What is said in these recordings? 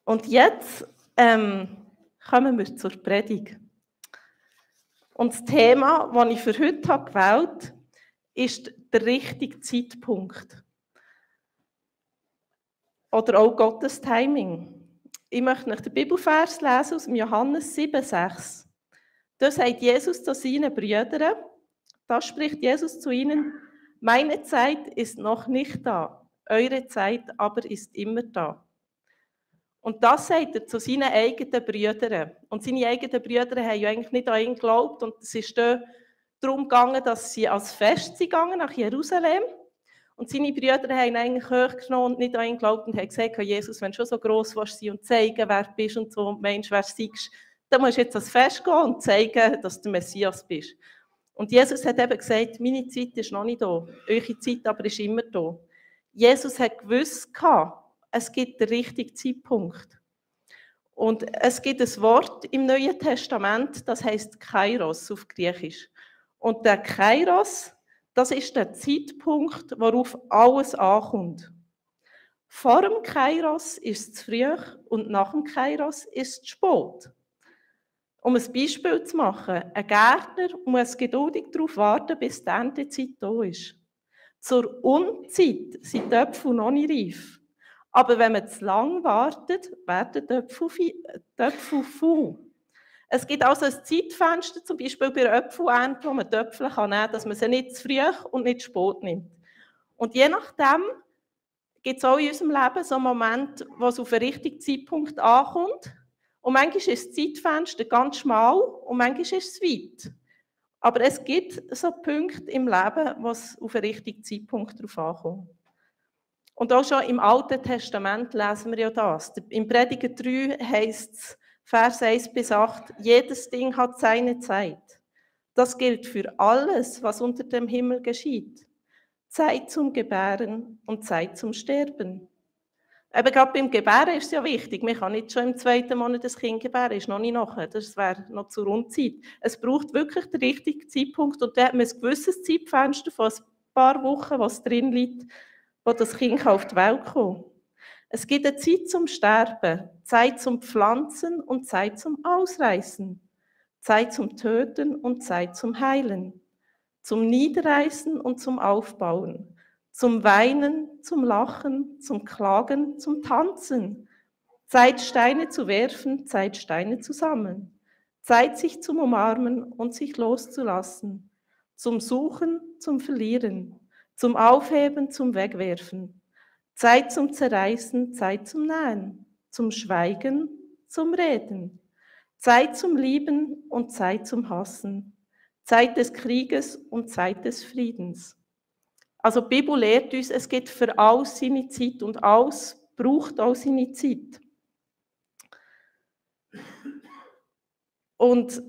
Und jetzt kommen wir zur Predigt. Und das Thema, das ich für heute gewählt habe, ist der richtige Zeitpunkt. Oder auch Gottes Timing. Ich möchte euch den Bibelvers lesen aus dem Johannes 7,6. Da sagt Jesus zu seinen Brüdern, da spricht Jesus zu ihnen, meine Zeit ist noch nicht da, eure Zeit aber ist immer da. Und das sagt er zu seinen eigenen Brüdern. Und seine eigenen Brüder haben ja eigentlich nicht an ihn geglaubt. Und es ist darum gegangen, dass sie als Fest gegangen nach Jerusalem. Und seine Brüder haben ihn eigentlich hochgenommen und nicht an ihn geglaubt und haben gesagt, Jesus, wenn du schon so gross sein und zeigen, wer du bist und so, und meinst, wer du seist, dann musst du jetzt ans Fest gehen und zeigen, dass du Messias bist. Und Jesus hat eben gesagt, meine Zeit ist noch nicht da, eure Zeit aber ist immer da. Jesus hat gewusst, es gibt den richtigen Zeitpunkt. Und es gibt ein Wort im Neuen Testament, das heisst Kairos auf Griechisch. Und der Kairos, das ist der Zeitpunkt, worauf alles ankommt. Vor dem Kairos ist es zu früh und nach dem Kairos ist es zu spät. Um ein Beispiel zu machen, ein Gärtner muss geduldig darauf warten, bis die Erntezeit da ist. Zur Unzeit sind die Äpfel noch nicht reif. Aber wenn man zu lange wartet, werden die Äpfel faul. Es gibt also ein Zeitfenster, zum Beispiel bei der Äpfelernte, wo man die Äpfel nehmen kann, dass man sie nicht zu früh und nicht zu spät nimmt. Und je nachdem gibt es auch in unserem Leben so Momente, wo es auf den richtigen Zeitpunkt ankommt. Und manchmal ist das Zeitfenster ganz schmal und manchmal ist es weit. Aber es gibt so Punkte im Leben, wo es auf den richtigen Zeitpunkt drauf ankommt. Und auch schon im Alten Testament lesen wir ja das. Im Prediger 3 heisst es, Vers 1-8, jedes Ding hat seine Zeit. Das gilt für alles, was unter dem Himmel geschieht. Zeit zum Gebären und Zeit zum Sterben. Eben gerade beim Gebären ist es ja wichtig. Man kann nicht schon im 2. Monat das Kind gebären, ist noch nicht nachher. Das wäre noch zur Unzeit. Es braucht wirklich den richtigen Zeitpunkt und da hat man ein gewisses Zeitfenster von ein paar Wochen, was drin liegt, wo das Kind auf die Welt kommt. Es gibt eine Zeit zum Sterben, Zeit zum Pflanzen und Zeit zum Ausreißen, Zeit zum Töten und Zeit zum Heilen, zum Niederreißen und zum Aufbauen, zum Weinen, zum Lachen, zum Klagen, zum Tanzen, Zeit Steine zu werfen, Zeit Steine zu sammeln, Zeit sich zum Umarmen und sich loszulassen, zum Suchen, zum Verlieren, zum Aufheben, zum Wegwerfen, Zeit zum Zerreißen, Zeit zum Nähen, zum Schweigen, zum Reden, Zeit zum Lieben und Zeit zum Hassen, Zeit des Krieges und Zeit des Friedens. Also die Bibel lehrt uns, es gibt für alles seine Zeit und alles braucht auch seine Zeit. Und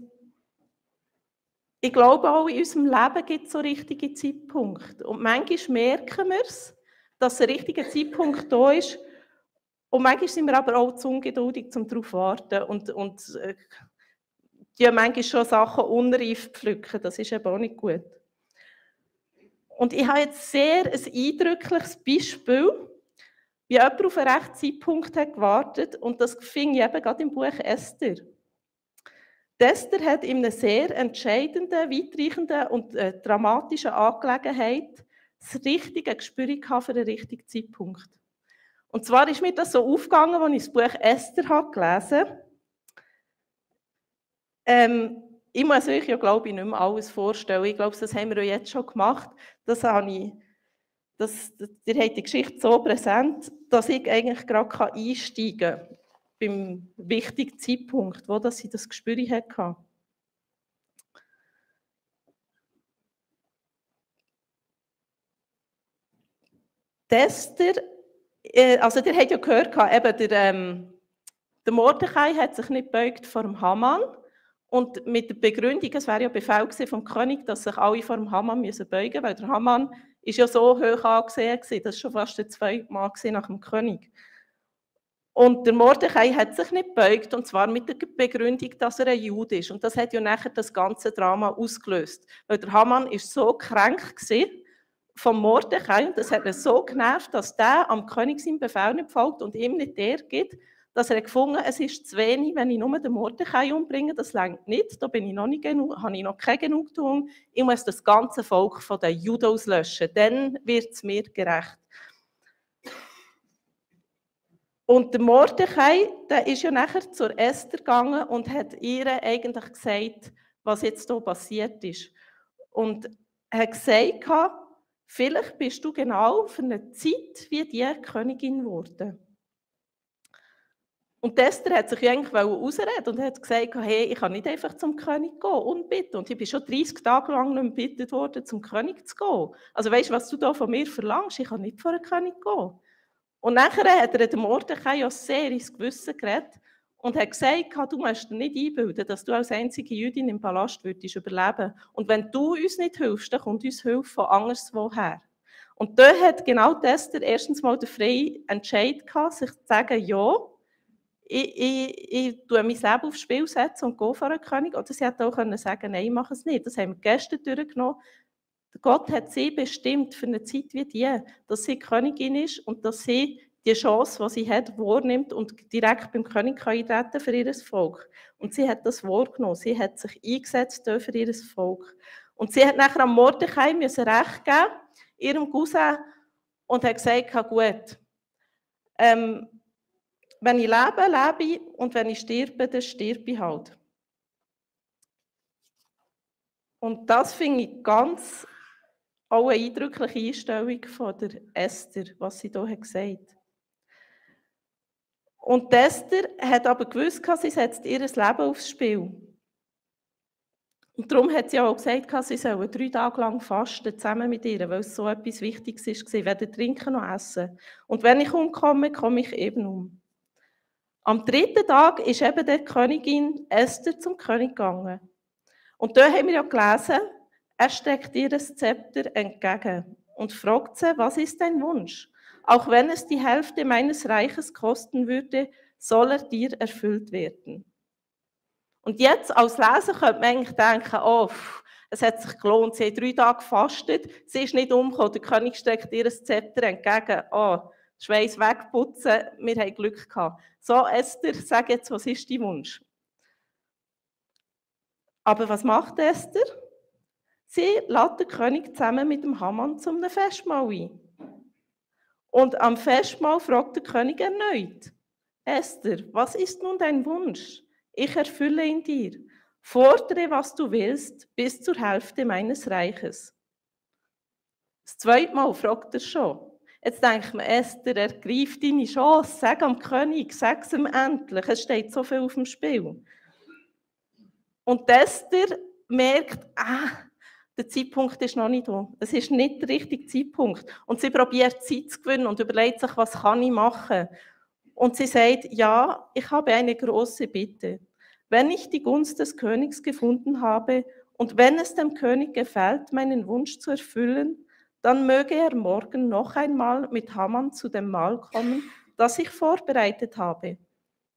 ich glaube, auch in unserem Leben gibt es so richtige Zeitpunkte. Und manchmal merken wir es, dass der richtige Zeitpunkt da ist. Und manchmal sind wir aber auch zu ungeduldig, um darauf zu warten. Und ja, manchmal schon Sachen unreif pflücken. Das ist eben auch nicht gut. Und ich habe jetzt sehr ein eindrückliches Beispiel, wie jemand auf einen rechten Zeitpunkt hat gewartet. Und das finde ich eben gerade im Buch Esther. Esther hat in einer sehr entscheidenden, weitreichenden und dramatischen Angelegenheit das richtige Gespür für den richtigen Zeitpunkt. Und zwar ist mir das so aufgegangen, als ich das Buch Esther gelesen habe. Ich muss euch ja, glaube ich, nicht mehr alles vorstellen. Ich glaube, das haben wir ja jetzt schon gemacht. Ihr habt die Geschichte so präsent, dass ich eigentlich gerade einsteigen kann beim wichtigen Zeitpunkt, wo ich das Gespür hatte. Esther, also ihr habt ja gehört, eben der Mordechai hat sich nicht gebeugt vor dem Haman und mit der Begründung, es wäre ja Befehl vom König, dass sich alle vor dem Haman beugen müssen, weil der Haman ist ja so hoch angesehen gewesen, das war schon fast der zweite Mann nach dem König. Und der Mordechai hat sich nicht gebeugt, und zwar mit der Begründung, dass er ein Jude ist. Und das hat ja nachher das ganze Drama ausgelöst. Weil der Haman war so krank vom Mordechai, und das hat ihn so genervt, dass der am König seinen Befehl nicht folgt und ihm nicht der gibt, dass er gefunden hat, es ist zu wenig, wenn ich nur den Mordechai umbringe, das reicht nicht, da bin ich noch nicht genug, habe ich noch keine Genugtuung, ich muss das ganze Volk von den Juden auslöschen, dann wird es mir gerecht. Und der Mordechai, der ist ja nachher zur Esther gegangen und hat ihr eigentlich gesagt, was jetzt hier passiert ist. Und er hat gesagt, vielleicht bist du genau für eine Zeit wie die Königin geworden. Und Esther hat sich eigentlich ausreden und hat gesagt, hey, ich kann nicht einfach zum König gehen und bitten. Und ich bin schon 30 Tage lang nicht gebeten worden, zum König zu gehen. Also weißt du, was du da von mir verlangst? Ich kann nicht vor den König gehen. Und nachher hat er dem Mordechai ja sehr ins Gewissen geredet und hat gesagt, du musst dir nicht einbilden, dass du als einzige Jüdin im Palast würdest überleben. Und wenn du uns nicht hilfst, dann kommt uns Hilfe von anderswoher. Und da hat genau Esther erstens mal den freien Entscheid gehabt, sich zu sagen, ja, ich tue mein Leben aufs Spiel setzen und gehe vor den König. Oder sie hätte auch sagen können, nein, ich mache es nicht. Das haben wir gestern durchgenommen. Gott hat sie bestimmt für eine Zeit wie die, dass sie Königin ist und dass sie die Chance, die sie hat, wahrnimmt und direkt beim König eintreten für ihr Volk. Und sie hat das wahrgenommen. Sie hat sich eingesetzt für ihr Volk. Und sie hat nachher am Mordechai Recht geben, ihrem Cousin, und hat gesagt, gut, wenn ich lebe, lebe ich, und wenn ich sterbe, dann sterbe ich halt. Und das finde ich ganz auch eine eindrückliche Einstellung von der Esther, was sie hier gesagt hat. Und Esther hat aber gewusst, sie setzt ihr Leben aufs Spiel. Und darum hat sie auch gesagt, sie sollen 3 Tage lang fasten, zusammen mit ihr, weil es so etwas Wichtiges war, weder trinken noch essen. Und wenn ich umkomme, komme ich eben um. Am 3. Tag ist eben die Königin Esther zum König gegangen. Und da haben wir ja gelesen, er streckt ihr das Zepter entgegen und fragt sie, was ist dein Wunsch? Auch wenn es die Hälfte meines Reiches kosten würde, soll er dir erfüllt werden. Und jetzt als Leser könnte man eigentlich denken, oh, es hat sich gelohnt, sie hat 3 Tage gefastet, sie ist nicht umgekommen, der König streckt ihr das Zepter entgegen, oh, Schweiß wegputzen, wir haben Glück gehabt. So, Esther, sag jetzt, was ist dein Wunsch? Aber was macht Esther? Sie lädt den König zusammen mit dem Haman zum Festmahl ein. Und am Festmahl fragt der König erneut: Esther, was ist nun dein Wunsch? Ich erfülle ihn dir. Fordere, was du willst, bis zur Hälfte meines Reiches. Das zweite Mal fragt er schon. Jetzt denkt man, Esther, ergreif deine Chance, sag am König, sag es ihm endlich, es steht so viel auf dem Spiel. Und Esther merkt, der Zeitpunkt ist noch nicht da. Es ist nicht der richtige Zeitpunkt. Und sie probiert Zeit zu gewinnen und überlegt sich, was kann ich machen. Und sie sagt, ja, ich habe eine große Bitte. Wenn ich die Gunst des Königs gefunden habe und wenn es dem König gefällt, meinen Wunsch zu erfüllen, dann möge er morgen noch einmal mit Haman zu dem Mahl kommen, das ich vorbereitet habe.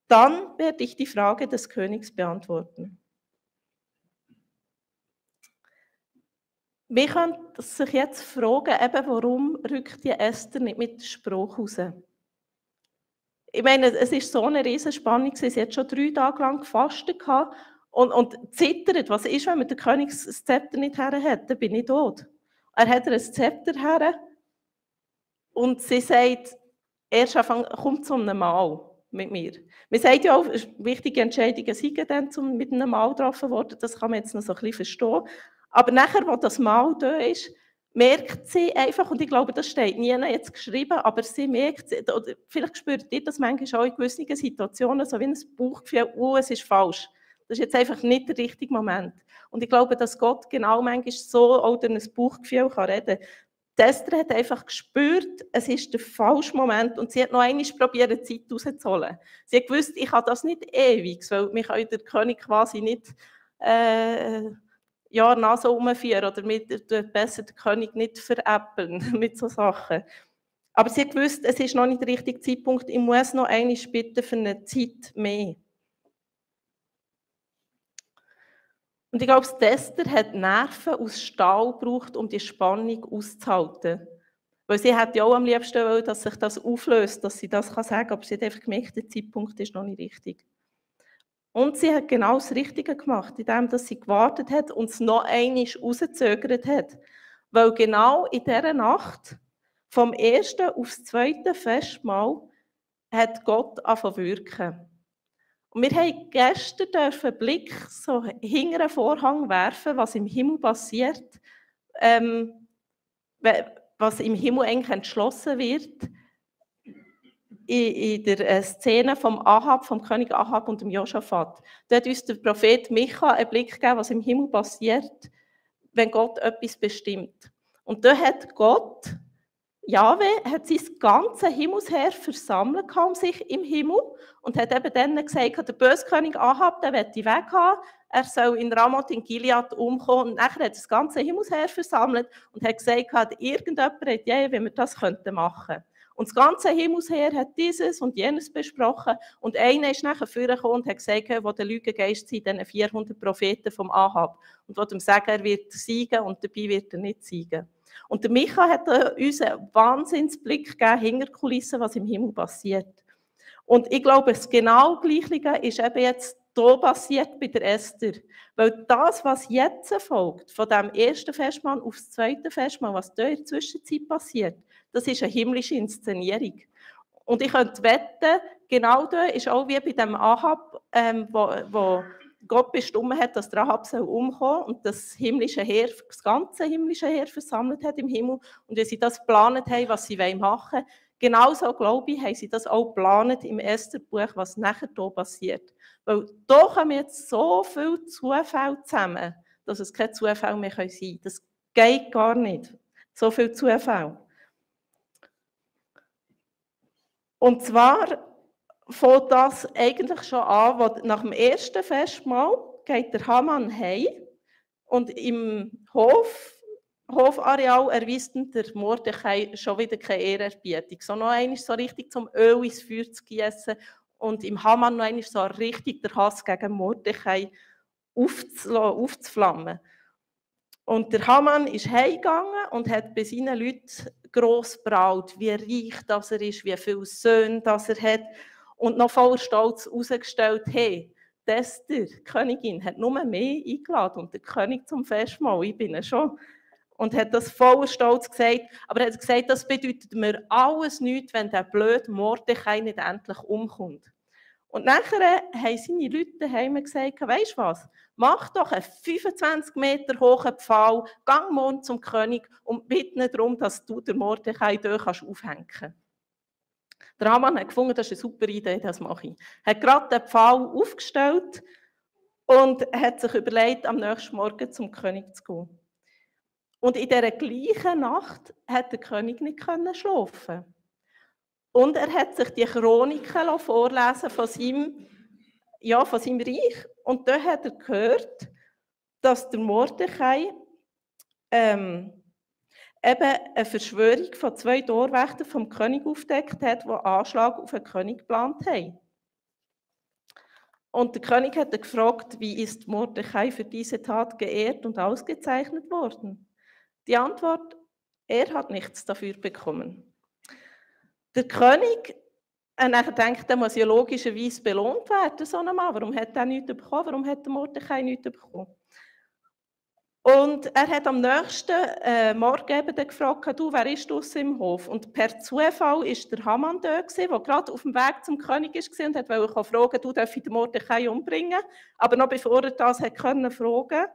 Dann werde ich die Frage des Königs beantworten. Wir können sich jetzt fragen, eben, warum rückt die Esther nicht mit dem Spruch raus? Ich meine, es war so eine riesen Spannung, sie hat schon 3 Tage lang gefastet und zittert. Was ist, wenn man den König das Zepter nicht her hat? Dann bin ich tot. Er hat ihr ein Zepter her und sie sagt, erst kommt zu einem Mahl mit mir. Man sagt ja auch, wichtige Entscheidungen sind dann mit einem Mahl getroffen worden, das kann man jetzt noch so ein bisschen verstehen. Aber nachher, wo das Mahl da ist, merkt sie einfach, und ich glaube, das steht nie jetzt geschrieben, aber sie merkt, oder vielleicht spürt ihr das manchmal auch in gewissen Situationen, so wie ein Bauchgefühl, es ist falsch. Das ist jetzt einfach nicht der richtige Moment. Und ich glaube, dass Gott genau manchmal so auch durch ein Bauchgefühl reden kann. Esther hat einfach gespürt, es ist der falsche Moment und sie hat noch einmal probiert, Zeit rauszuholen. Sie hat gewusst, ich kann das nicht ewig, weil mich kann der König quasi nicht Nase rumführen oder besser den König nicht veräppeln mit so Sachen. Aber sie hat gewusst, es ist noch nicht der richtige Zeitpunkt, ich muss noch einmal bitten für eine Zeit mehr. Und ich glaube, Esther hat Nerven aus Stahl gebraucht, um die Spannung auszuhalten. Weil sie hätte ja auch am liebsten wollen, dass sich das auflöst, dass sie das sagen kann, aber sie hat einfach gemerkt, der Zeitpunkt ist noch nicht richtig. Und sie hat genau das Richtige gemacht, indem sie gewartet hat und es noch einmal rauszögert hat. Weil genau in dieser Nacht, vom ersten aufs zweite Festmahl, hat Gott angefangen zu wirken. Und wir haben gestern einen Blick so hinter den Vorhang werfen, was im Himmel passiert, was im Himmel eigentlich entschlossen wird, in der Szene vom König Ahab und dem Josaphat. Da hat uns der Prophet Micha einen Blick gegeben, was im Himmel passiert, wenn Gott etwas bestimmt. Und da hat Gott, Jahwe, hat sein ganzes Himmelsheer versammelt um sich im Himmel und hat eben dann gesagt, der böse König Ahab, der will weghaben, er soll in Ramoth in Gilead umkommen. Und nachher hat das ganze Himmelsheer versammelt und hat gesagt, irgendjemand hat ja, wie wir das machen könnten. Und das ganze Himmelsheer hat dieses und jenes besprochen. Und einer ist nachher vorgekommen und hat gesagt, wo der Lügengeist sind, diese 400 Propheten vom Ahab. Und wo ihm sagen, er wird siegen und dabei wird er nicht siegen. Und der Micha hat uns einen Wahnsinnsblick gegeben, hinter die Kulissen, was im Himmel passiert. Und ich glaube, das genau Gleiche ist eben jetzt hier passiert bei der Esther. Weil das, was jetzt folgt, von dem ersten Festmahl aufs zweite Festmahl, was da in der Zwischenzeit passiert, das ist eine himmlische Inszenierung. Und ich könnte wetten, genau da ist auch wie bei dem Ahab, wo Gott bestimmt hat, dass der Ahab umkommen soll und das ganze himmlische Heer versammelt hat im Himmel. Und wenn sie das geplant haben, was sie machen wollen, genauso, glaube ich, haben sie das auch geplant im Esther-Buch, was nachher hier passiert. Weil da kommen jetzt so viele Zufälle zusammen, dass es kein Zufall mehr sein kann. Das geht gar nicht. So viele Zufälle. Und zwar fängt das eigentlich schon an, wo nach dem ersten Festmahl geht der Haman heim und im Hofareal erweist der Mordechai schon wieder keine Ehrerbietung, sondern noch einmal so richtig zum Öl ins Feuer zu gießen und im Haman noch einmal so richtig der Hass gegen Mordechai aufzuflammen. Und der Haman ist heimgegangen und hat bei seinen Leuten gross gebraut, wie reich das er ist, wie viele Söhne das er hat. Und noch voller Stolz herausgestellt, hey, die Esther, die Königin, hat nur mehr eingeladen und der König zum Festmahl, ich bin schon. Und hat das voller Stolz gesagt, aber er hat gesagt, das bedeutet mir alles nichts, wenn der blöde Mordechai nicht endlich umkommt. Und nachher haben seine Leute daheim gesagt, weisst du was, mach doch einen 25 Meter hohen Pfahl, gang morgen zum König und bitte ihn darum, dass du den Mordechai dort aufhängen kannst. Der Haman hat gefunden, das ist eine super Idee, das mache ich. Er hat gerade den Pfahl aufgestellt und hat sich überlegt, am nächsten Morgen zum König zu gehen. Und in dieser gleichen Nacht hat der König nicht schlafen. Und er hat sich die Chroniken vorlesen von seinem Reich. Und da hat er gehört, dass der Mordechai eben eine Verschwörung von 2 Torwächtern vom König aufgedeckt hat, die einen Anschlag auf den König geplant haben. Und der König hat gefragt, wie ist Mordechai für diese Tat geehrt und ausgezeichnet worden? Die Antwort, er hat nichts dafür bekommen. Der König denkt, er muss ja logischerweise belohnt werden, so ein Mann. Warum hat er nichts bekommen? Warum hat der Mordechai nichts bekommen? Und er hat am nächsten Morgen eben gefragt, du, wer ist draussen im Hof? Und per Zufall war der Haman da, der gerade auf dem Weg zum König war und wollte fragen, du, darf ich den Mordechai umbringen? Aber noch bevor er das fragen konnte,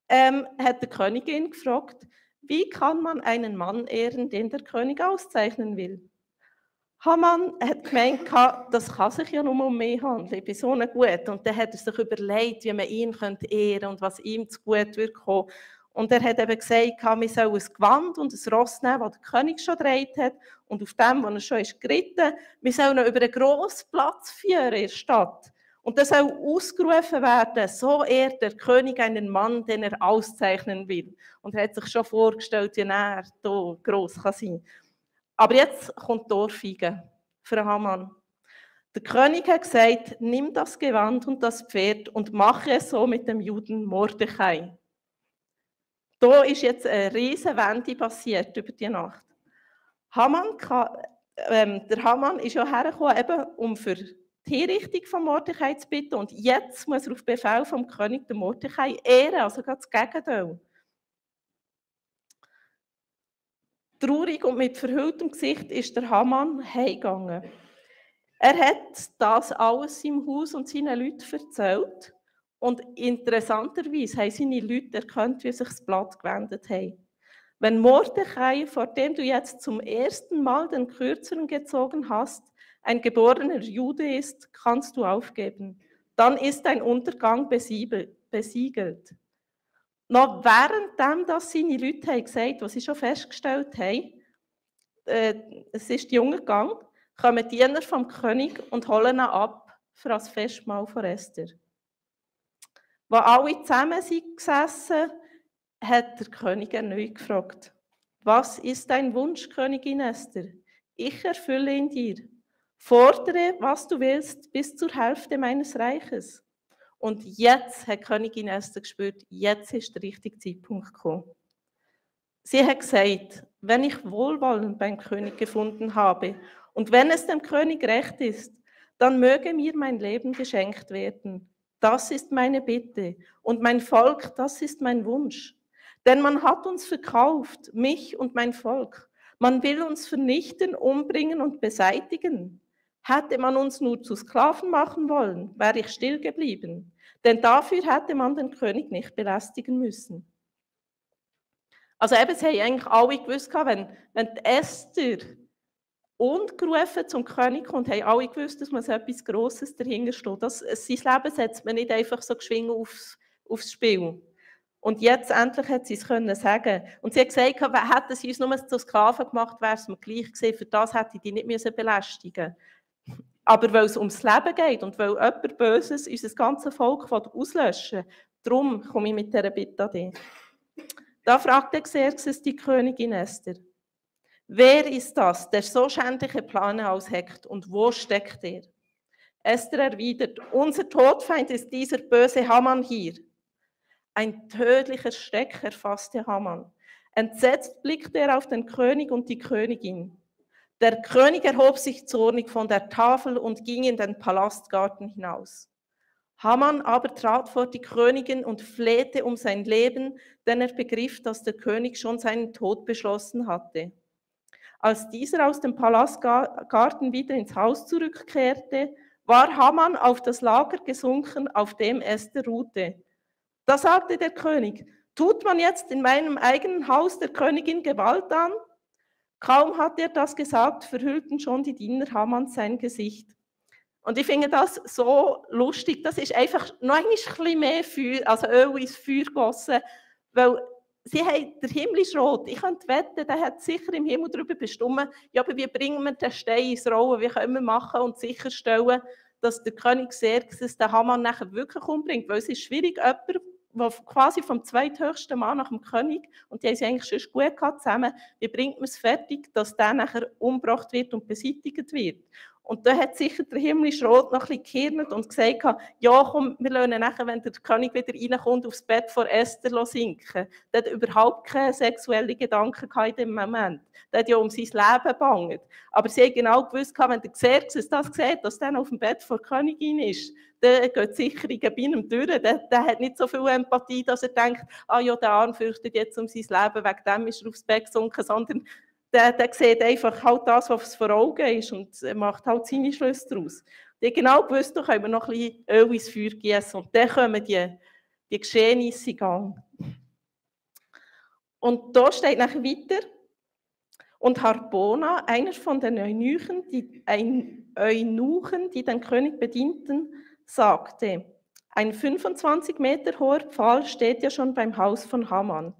hat der Königin gefragt, wie kann man einen Mann ehren, den der König auszeichnen will? Haman hat gemeint, das kann sich ja nur um mich handeln, ich bin so gut. Und dann hat er sich überlegt, wie man ihn ehren könnte und was ihm zu gut wird kommen. Und er hat eben gesagt, wir sollen ein Gewand und ein Ross nehmen, das der König schon gedreht hat, und auf dem, wo er schon ist geritten, wir sollen ihn über einen grossen Platz führen in der Stadt. Und das soll ausgerufen werden, so ehrt der König einen Mann, den er auszeichnen will. Und er hat sich schon vorgestellt, wie er hier gross kann sein. Aber jetzt kommt die Ohrfeige für Haman. Der König hat gesagt, nimm das Gewand und das Pferd und mache es so mit dem Juden Mordechai. Da ist jetzt eine riesige Wende passiert über die Nacht. Der Haman ist ja hergekommen, eben, um für die Hinrichtung von Mordechai zu bitten. Und jetzt muss er auf Befehl vom König den Mordechai ehren, also gerade das Gegenteil. Traurig und mit verhülltem Gesicht ist der Haman heimgegangen. Er hat das alles seinem Haus und seinen Leuten erzählt. Und interessanterweise haben seine Leute erkannt, wie sich das Blatt gewendet haben. Wenn Mordechai, vor dem du jetzt zum ersten Mal den Kürzeren gezogen hast, ein geborener Jude ist, kannst du aufgeben. Dann ist dein Untergang besiegelt. Noch währenddem, dass seine Leute haben gesagt, was sie schon festgestellt haben, es ist die Junge gegangen, kommen Diener vom König und holen ihn ab für das Festmahl von Esther. Als alle zusammen sind gesessen, hat der König erneut gefragt: Was ist dein Wunsch, Königin Esther? Ich erfülle ihn dir. Fordere, was du willst, bis zur Hälfte meines Reiches. Und jetzt hat Königin Esther gespürt, jetzt ist der richtige Zeitpunkt gekommen. Sie hat gesagt: Wenn ich Wohlwollen beim König gefunden habe und wenn es dem König recht ist, dann möge mir mein Leben geschenkt werden. Das ist meine Bitte. Und mein Volk, das ist mein Wunsch. Denn man hat uns verkauft, mich und mein Volk. Man will uns vernichten, umbringen und beseitigen. Hätte man uns nur zu Sklaven machen wollen, wäre ich still geblieben. Denn dafür hätte man den König nicht belästigen müssen. Also eben, es haben eigentlich alle gewusst, wenn die Esther ungerufen zum König kommt, haben alle gewusst, dass man etwas Grosses dahinter steht. Sein Leben setzt man nicht einfach so geschwingen aufs Spiel. Und jetzt endlich hat sie es können sagen. Und sie hat gesagt, hätten sie uns nur zu Sklaven gemacht, wäre es mir gleich gewesen. Für das hätte ich die nicht belästigen müssen. Aber weil es ums Leben geht und weil jemand Böses unser ganzes Volk auslöschen will, darum komme ich mit dieser Bitte an dich. Da fragte Xerxes die Königin Esther: Wer ist das, der so schändliche Pläne ausheckt, und wo steckt er? Esther erwidert: Unser Todfeind ist dieser böse Haman hier. Ein tödlicher Schreck erfasste Haman. Entsetzt blickte er auf den König und die Königin. Der König erhob sich zornig von der Tafel und ging in den Palastgarten hinaus. Haman aber trat vor die Königin und flehte um sein Leben, denn er begriff, dass der König schon seinen Tod beschlossen hatte. Als dieser aus dem Palastgarten wieder ins Haus zurückkehrte, war Haman auf das Lager gesunken, auf dem Esther ruhte. Da sagte der König: Tut man jetzt in meinem eigenen Haus der Königin Gewalt an? Kaum hat er das gesagt, verhüllten schon die Diener Hamans sein Gesicht. Und ich finde das so lustig, das ist einfach noch ein bisschen mehr Feuer, also Öl ins Feuer gegossen, weil sie haben, der Himmel ist rot. Ich könnte wetten, der hat sicher im Himmel darüber bestimmt, ja, aber wie bringen wir den Stein ins Rollen, wie können wir machen und sicherstellen, dass der König Xerxes den Haman nachher wirklich umbringt, weil es ist schwierig, jemand, der quasi vom zweithöchsten Mann nach dem König, und die haben sie eigentlich schon gut gehabt zusammen, wie bringt man es fertig, dass der nachher umgebracht wird und beseitigt wird? Und da hat sicher der himmlische Rot noch ein bisschen gekirnt und gesagt, ja komm, wir lassen nachher, wenn der König wieder reinkommt, aufs Bett von Esther sinken. Der hat überhaupt keine sexuellen Gedanken in dem Moment. Der hat ja um sein Leben gebangt. Aber sie haben genau gewusst, wenn der Xerxes das sieht, dass der auf dem Bett vor der Königin ist, der geht sicher in Gebienen durch. Der hat nicht so viel Empathie, dass er denkt, ja, der Arm fürchtet jetzt um sein Leben, wegen dem ist er aufs Bett gesunken, sondern der sieht einfach halt das, was vor Augen ist, und macht halt seine Schlüsse daraus. Die haben genau gewusst, da können wir noch ein bisschen Öl ins Feuer gießen, und dann kommen die Geschehnisse in Gang. Und da steht nachher weiter: Und Harbona, einer von den Eunuchen, die den König bedienten, sagte: Ein 25 Meter hoher Pfahl steht ja schon beim Haus von Haman.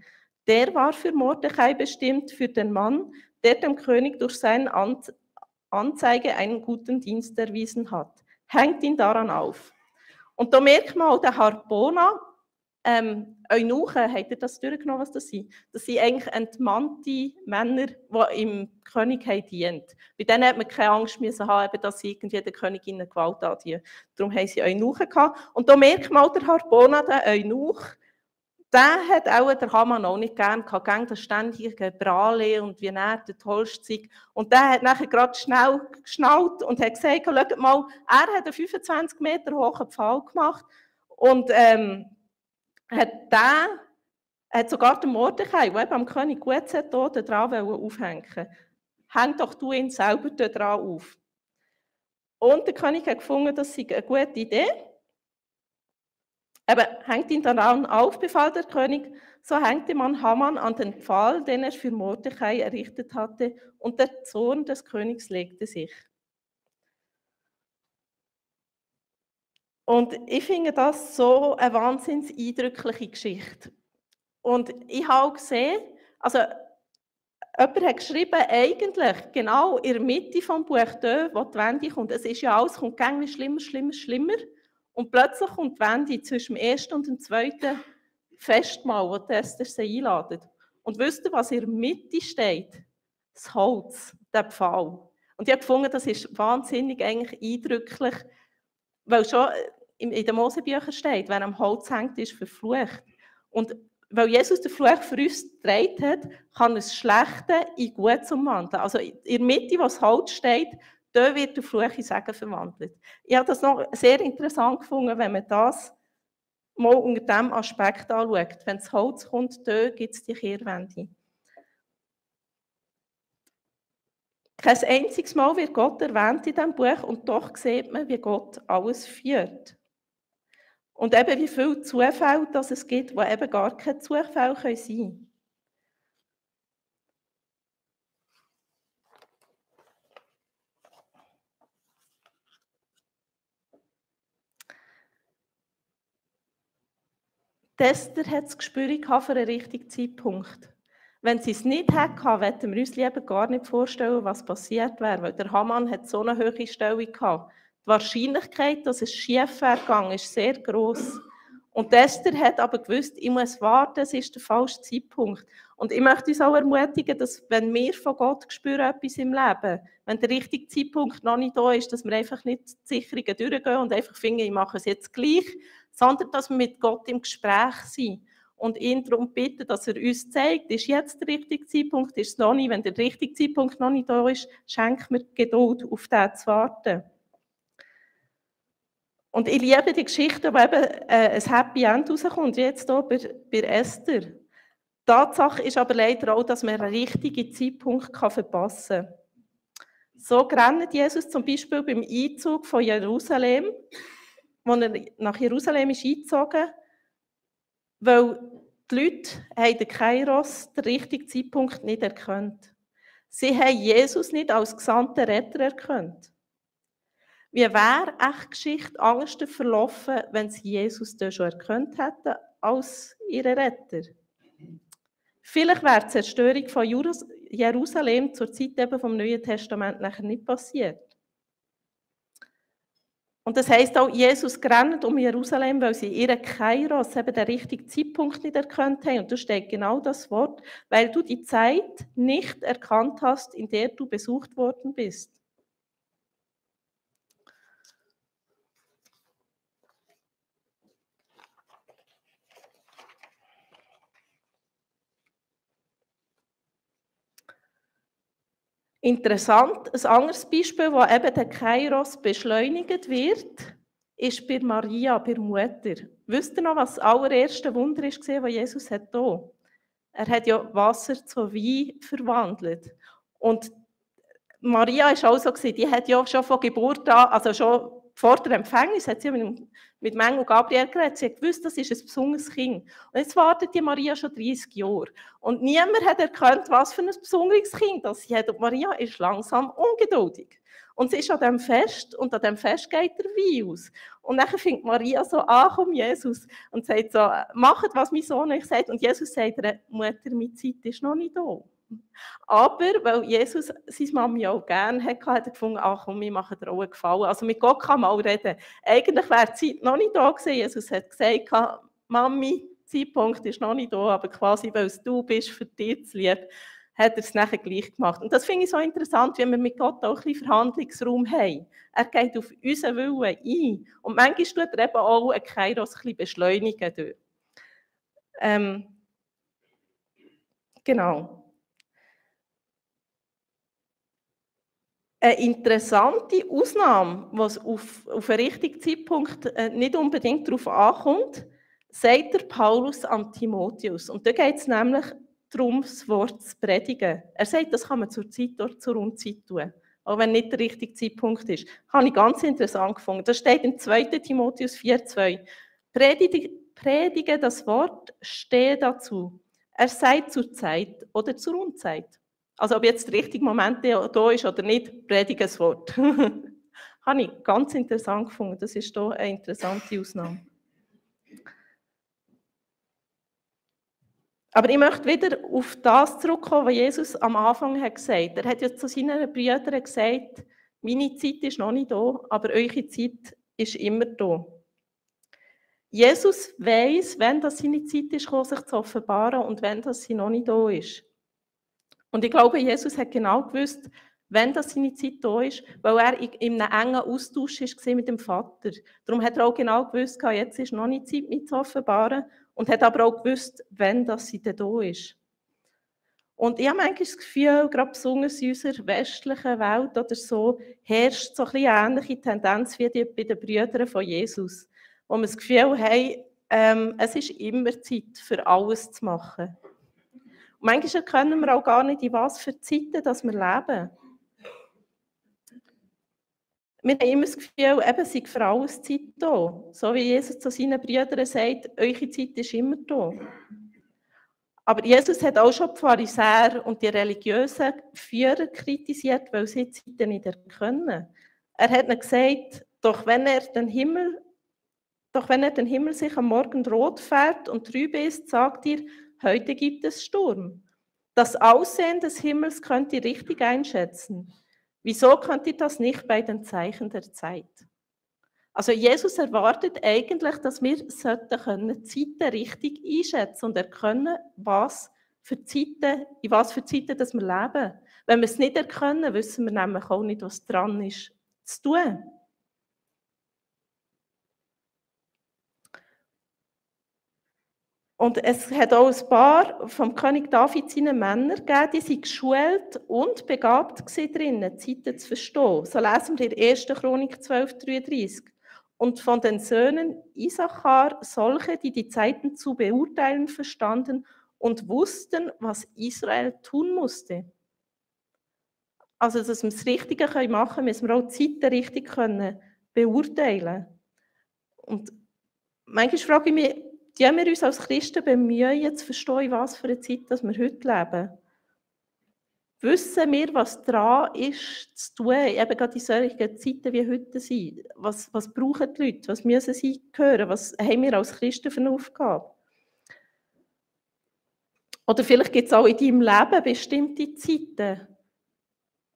Der war für Mordechai bestimmt, für den Mann, der dem König durch seine Anzeige einen guten Dienst erwiesen hat. Hängt ihn daran auf. Und da merkt man auch, der Harbona, Eunuchen, habt ihr das durchgenommen, was das sind? Das sind eigentlich entmannte Männer, die im König dienen. Bei denen hat man keine Angst müssen haben, dass sie irgendwie der Königin Gewalt andienen. Darum haben sie Eunuchen gehabt. Und da merkt man auch, der Harbona, der Eunuch, Den hat auch der Haman auch nicht gern gehabt, gegen das ständige Prahlen und wie er der Tollste sei. Und der hat nachher gerade schnell geschnallt und hat gesagt, schaut mal, er hat einen 25 Meter hohen Pfahl gemacht und hat sogar den Mordechai, der eben am König gut dran aufhängen wollte, häng doch du ihn selber dran auf. Und der König hat gefunden, das sei eine gute Idee. Aber hängt ihn daran auf, befahl der König, so hängte man Haman an den Pfahl, den er für Mordechai errichtet hatte, und der Zorn des Königs legte sich. Und ich finde das so eine wahnsinnig eindrückliche Geschichte. Und ich habe auch gesehen, also jemand hat geschrieben, eigentlich genau in der Mitte des Buch 2, wo die Wende kommt, es ist ja alles, kommt irgendwie schlimmer. Und plötzlich kommt die Wende zwischen dem ersten und dem zweiten Festmahl, wo die Esther sie einladet. Und wisst ihr, was in der Mitte steht? Das Holz, der Pfahl. Und ich habe gefunden, das ist wahnsinnig eigentlich eindrücklich, weil schon in den Mosebüchern steht, wer am Holz hängt, ist verflucht. Und weil Jesus den Fluch für uns getragen hat, kann das Schlechte in Gutes umwandeln. Also in der Mitte, wo das Holz steht, da wird der Fluch in Segen verwandelt. Ich habe das noch sehr interessant gefunden, wenn man das mal unter diesem Aspekt anschaut. Wenn das Holz kommt, da gibt es die Kehrwende. Kein einziges Mal wird Gott erwähnt in diesem Buch und doch sieht man, wie Gott alles führt. Und eben wie viele Zufälle dass es gibt, die eben gar keine Zufälle sein können. Esther hat das Gespür für den richtigen Zeitpunkt. Wenn sie es nicht hätte, wollten wir uns lieber gar nicht vorstellen, was passiert wäre, weil der Haman hat so eine hohe Stellung gehabt. Die Wahrscheinlichkeit, dass es schief wäre gegangen, ist sehr gross. Und Esther hat aber gewusst, ich muss warten, es ist der falsche Zeitpunkt. Und ich möchte uns auch ermutigen, dass wenn wir von Gott spüren etwas im Leben, wenn der richtige Zeitpunkt noch nicht da ist, dass wir einfach nicht die Sicherungen durchgehen und einfach finden, ich mache es jetzt gleich, sondern dass wir mit Gott im Gespräch sind und ihn darum bitten, dass er uns zeigt, ist jetzt der richtige Zeitpunkt, ist es noch nicht. Wenn der richtige Zeitpunkt noch nicht da ist, schenkt mir Geduld, auf den zu warten. Und ich liebe die Geschichte, wo eben ein Happy End rauskommt, wie jetzt hier bei Esther. Die Tatsache ist aber leider auch, dass man einen richtigen Zeitpunkt verpassen kann. So rennt Jesus zum Beispiel beim Einzug von Jerusalem, als er nach Jerusalem ist eingezogen, weil die Leute haben den Kairos, den richtigen Zeitpunkt, nicht erkannt. Sie haben Jesus nicht als gesandten Retter erkannt. Wie wäre echt die Geschichte anders verlaufen, wenn sie Jesus dann schon erkannt hätten als ihren Retter? Vielleicht wäre die Zerstörung von Jerusalem zur Zeit eben vom Neuen Testament nachher nicht passiert. Und das heisst auch, Jesus rennt um Jerusalem, weil sie ihren Kairos, eben den richtigen Zeitpunkt nicht erkannt haben. Und da steht genau das Wort, weil du die Zeit nicht erkannt hast, in der du besucht worden bist. Interessant, ein anderes Beispiel, wo eben der Kairos beschleunigt wird, ist bei Maria, bei der Mutter. Wisst ihr noch, was das allererste Wunder war, das Jesus hat da? Er hat ja Wasser zu Wein verwandelt. Und Maria war auch so, die hat ja schon von Geburt an, also schon vor der Empfängnis, hat sie mit Engel Gabriel geredet. Sie hat gewusst, das ist ein besonderes Kind. Und jetzt wartet die Maria schon 30 Jahre. Und niemand hat erkannt, was für ein besonderes Kind das sie hat. Und Maria ist langsam ungeduldig. Und sie ist an diesem Fest, und an diesem Fest geht der Wein aus. Und dann fängt Maria so an, komm Jesus, und sagt so, macht, was mein Sohn euch sagt. Und Jesus sagt ihr, Mutter, meine Zeit ist noch nicht da. Aber, weil Jesus seine Mami auch gerne hatte, hat er gefunden, ach komm, wir machen dir auch einen Gefallen. Also mit Gott kann man auch reden. Eigentlich wäre die Zeit noch nicht da gewesen. Jesus hat gesagt, Mami, der Zeitpunkt ist noch nicht da, aber quasi, weil es du bist, für dich zu lieb, hat er es nachher gleich gemacht. Und das finde ich so interessant, wie wir mit Gott auch ein bisschen Verhandlungsraum haben. Er geht auf unseren Willen ein. Und manchmal tut er eben auch einen Kairos ein bisschen beschleunigen durch. Genau. Eine interessante Ausnahme, was auf den richtigen Zeitpunkt nicht unbedingt darauf ankommt, sagt der Paulus an Timotheus. Und da geht es nämlich darum, das Wort zu predigen. Er sagt, das kann man zur Zeit oder zur Unzeit tun, auch wenn nicht der richtige Zeitpunkt ist. Habe ich ganz interessant gefunden. Das steht im 2. Timotheus 4,2. Predige das Wort, stehe dazu. Er sei zur Zeit oder zur Unzeit. Also ob jetzt der richtige Moment da ist oder nicht, predige das Wort. Habe ich ganz interessant gefunden. Das ist hier eine interessante Ausnahme. Aber ich möchte wieder auf das zurückkommen, was Jesus am Anfang hat gesagt. Er hat ja zu seinen Brüdern gesagt, meine Zeit ist noch nicht da, aber eure Zeit ist immer da. Jesus weiss, wenn das seine Zeit ist, sich zu offenbaren und wenn das sie noch nicht da ist. Und ich glaube, Jesus hat genau gewusst, wenn das seine Zeit da ist, weil er in einem engen Austausch war mit dem Vater. Darum hat er auch genau gewusst, jetzt ist noch nicht Zeit, mich zu offenbaren. Und hat aber auch gewusst, wenn das sie dann da ist. Und ich habe manchmal das Gefühl, gerade besonders in unserer westlichen Welt oder so, herrscht so ein bisschen eine ähnliche Tendenz wie bei den Brüdern von Jesus. Wo wir das Gefühl haben, es ist immer Zeit, für alles zu machen. Und manchmal erkennen wir auch gar nicht, in was für Zeiten dass wir leben. Wir haben immer das Gefühl, eben sei für alles Zeit da. So wie Jesus zu seinen Brüdern sagt, eure Zeit ist immer da. Aber Jesus hat auch schon die Pharisäer und die religiösen Führer kritisiert, weil sie die Zeiten nicht erkennen. Er hat ihnen gesagt, doch wenn er den Himmel sich am Morgen rot färbt und trübe ist, sagt ihr, heute gibt es Sturm. Das Aussehen des Himmels könnt ihr richtig einschätzen. Wieso könnt ihr das nicht bei den Zeichen der Zeit? Also Jesus erwartet eigentlich, dass wir die Zeiten richtig einschätzen und erkennen, in was für Zeiten dass wir leben. Wenn wir es nicht erkennen, wissen wir nämlich auch nicht, was dran ist, zu tun. Und es hat auch ein paar vom König David seine Männer gegeben, die sind geschult und begabt drinnen, Zeiten zu verstehen. So lesen wir in 1. Chronik 12,33. Und von den Söhnen Isachar solche, die die Zeiten zu beurteilen verstanden und wussten, was Israel tun musste. Also, dass wir das Richtige machen können, müssen wir auch die Zeiten richtig beurteilen. Und manchmal frage ich mich, die wir uns als Christen bemühen, zu verstehen, was für eine Zeit dass wir heute leben. Wissen wir, was dran ist, zu tun, eben gerade in solchen Zeiten wie heute sind? Was brauchen die Leute? Was müssen sie hören? Was haben wir als Christen für eine Aufgabe? Oder vielleicht gibt es auch in deinem Leben bestimmte Zeiten.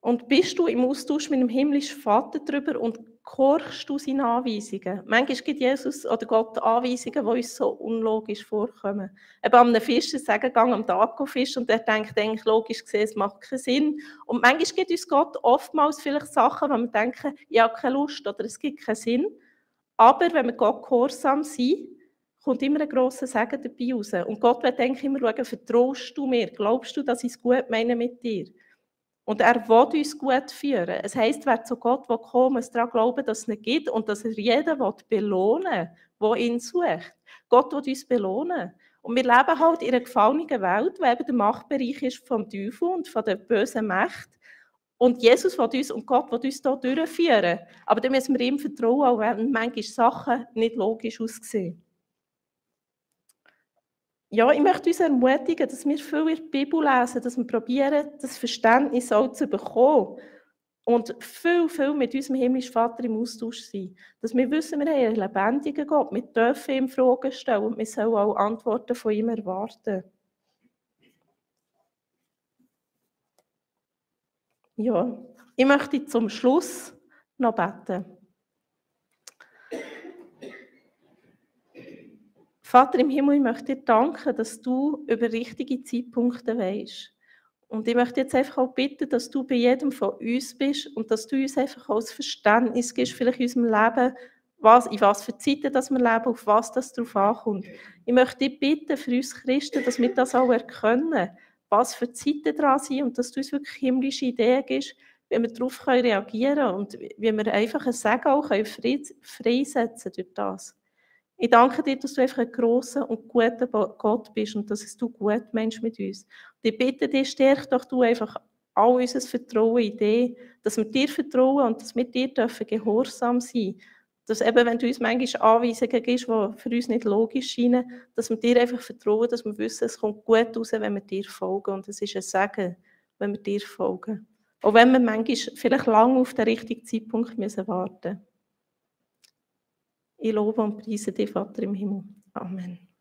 Und bist du im Austausch mit dem himmlischen Vater darüber und gehorchst du seinen Anweisungen? Manchmal gibt Jesus oder Gott Anweisungen, die uns so unlogisch vorkommen. Eben an einem Fischer sagen, geh am Tag fischen und er denkt eigentlich logisch gesehen, es macht keinen Sinn. Und manchmal gibt uns Gott oftmals vielleicht Sachen, wo wir denken, ich habe keine Lust oder es gibt keinen Sinn. Aber wenn wir Gott gehorsam sind, kommt immer ein grosser Segen dabei raus. Und Gott wird eigentlich immer schauen, vertraust du mir? Glaubst du, dass ich es gut meine mit dir? Und er will uns gut führen. Es heisst, wer zu Gott kommen will, muss daran glauben, dass es ihn gibt und dass er jeden belohnen will, der ihn sucht. Gott will uns belohnen. Und wir leben halt in einer gefallenen Welt, wo eben der Machtbereich ist vom Teufel und von der bösen Macht. Und Jesus will uns und Gott will uns hier durchführen. Aber dann müssen wir ihm vertrauen, auch wenn manchmal Sachen nicht logisch aussehen. Ja, ich möchte uns ermutigen, dass wir viel in der Bibel lesen, dass wir probieren, das Verständnis auch zu bekommen und viel mit unserem himmlischen Vater im Austausch sein. Dass wir wissen, wir haben einen lebendigen Gott, wir dürfen ihm Fragen stellen und wir sollen auch Antworten von ihm erwarten. Ja, ich möchte zum Schluss noch beten. Vater im Himmel, ich möchte dir danken, dass du über richtige Zeitpunkte weisst. Und ich möchte jetzt einfach auch bitten, dass du bei jedem von uns bist und dass du uns einfach auch das Verständnis gibst, vielleicht in unserem Leben, in was für Zeiten dass wir leben, auf was das drauf ankommt. Ich möchte dich bitten, für uns Christen, dass wir das auch erkennen, was für Zeiten dran sind und dass du uns wirklich himmlische Ideen gibst, wie wir darauf reagieren können und wie wir einfach ein Segen auch freisetzen durch das. Ich danke dir, dass du einfach ein grosser und guter Gott bist und dass es du gut meinst mit uns. Und ich bitte dich, stärk doch du einfach all unser Vertrauen in dich, dass wir dir vertrauen und dass wir dir dürfen gehorsam sein. Dass eben, wenn du uns manchmal Anweisungen gibst, die für uns nicht logisch scheinen, dass wir dir einfach vertrauen, dass wir wissen, es kommt gut raus, wenn wir dir folgen. Und es ist ein Segen, wenn wir dir folgen. Auch wenn wir manchmal vielleicht lange auf den richtigen Zeitpunkt warten müssen. Ich lobe und preise dich, Vater im Himmel. Amen.